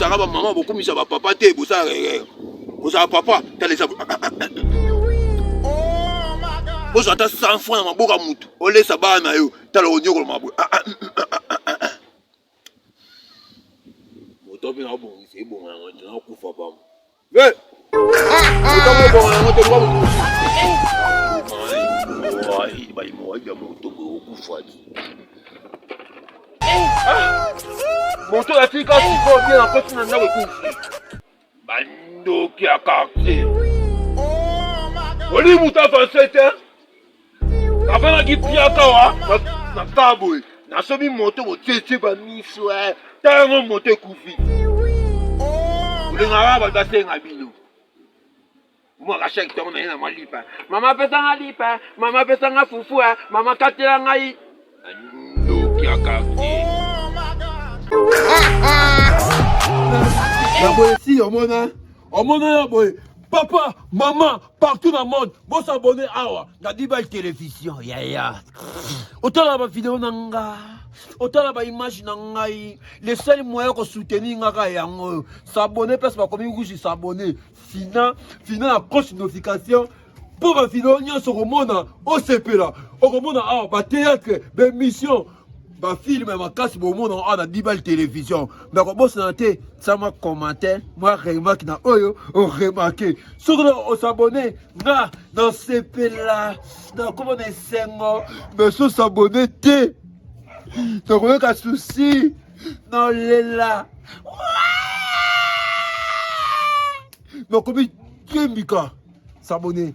Bokumisaka ba mama, bokumisa ba papa te, bosala erreur. Kozala papa, tala eza bozwa ata 100 francs na maboko ya motu olesa bana na yo tala onyokola mabwe moto mpe naobongisa ebonga yango te nakokufa pamba moto mobonga yango te kwa moto mosusu balimowaidi ya moto boye okufa ti moto atika sikoyo bien akoti na ndako ekufi bandoki ya quartier olingi moto avanse te nafandaki piaka wa na kaa boye nasomi moto botietie bamiso eh. ta yango moto ekufi olingaka bato basenga bino mwaka chaque ntongo naye na mwa lipa mama pesa nga lipa mama pesa nga fufu eh. mama katela ngai ndoki ya quartier ya boye si omona omona ya boye papa mama partout na monde bosabone awa na dibal télévision yaya otala bavideo na nga otala baimage na ngai le seul moyen kosoutenir nga kaka yango oyo s'abonne place bakomi rouge s'abonne fina fina na cloche notification mpo bavideo nyonso okomona osepela okomona awa batheatre baémission bafilme ya makasi bomona awa na dibal télévision me kobosana te tia mwa commentaire mwa remarque na oyo oremarke soki osabone nga nasepela nakoma na esengo me so osabone te nakoyoka souci nalela nakomi diembika s'abonner.